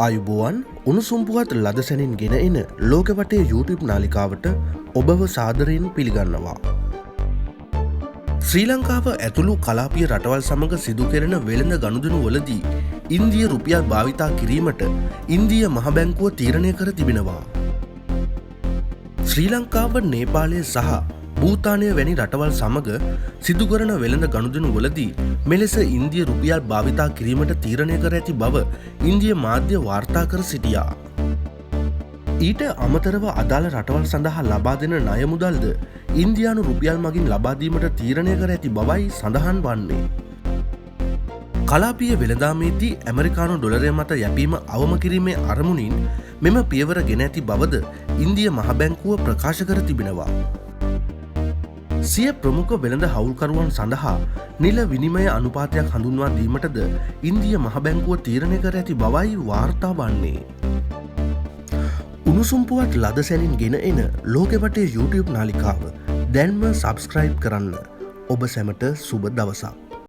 ආයුබෝවන්, උණුසුම් පුවත් ලද සැනින් ගෙන එන ලෝක වටේ YouTube නාලිකාවට ඔබව සාදරයෙන් පිළිගන්නවා. ශ්‍රී ලංකාව ඇතුළු කලාපීය රටවල් සමග සිදු කෙරෙන වෙළඳ ගනුදෙනු වලදී ඉන්දිය රුපියල් භාවිතා කිරීමට ඉන්දිය මහ බැංකුව තීරණය කර තිබෙනවා. ශ්‍රී ලංකාව, නේපාලය සහ භූතානය වැනි රටවල් සමග සිදු කරන වෙළඳ ගනුදෙනු වලදී මෙලෙස ඉන්දිය රුපියල් භාවිතා කිරීමට තීරණය කර ඇති බව ඉන්දිය මාධ්‍ය වාර්තා කර සිටියා. ඊට අමතරව අදාළ රටවල් සඳහා ලබා දෙන ණය මුදල්ද ඉන්දියානු රුපියල් මගින් ලබා දීමට තීරණය කර ඇති බවයි සඳහන් වන්නේ. කලාපීය වෙළඳාමේදී ඇමරිකානු ඩොලරය මත යැපීම අවම කිරීමේ අරමුණින් මෙම පියවර ගෙන ඇති බවද ඉන්දිය මහ බැංකුව ප්‍රකාශ කර තිබෙනවා. සිය ප්‍රමුඛ වෙළඳ හවුල්කරුවන් සඳහා නිල විනිමය අනුපාතයක් හඳුන්වා දීමටද ඉන්දිය මහ බැංකුව තීරණය කර ඇති බවයි වාර්තා වන්නේ. උණුසුම් පුවත් ලද සැනින් ගෙන එන ලෝකෙ වටේ YouTube නාලිකාව දැන්ම සබස්ක්‍රයිබ් කරන්න. ඔබ සැමට සුබ දවසක්.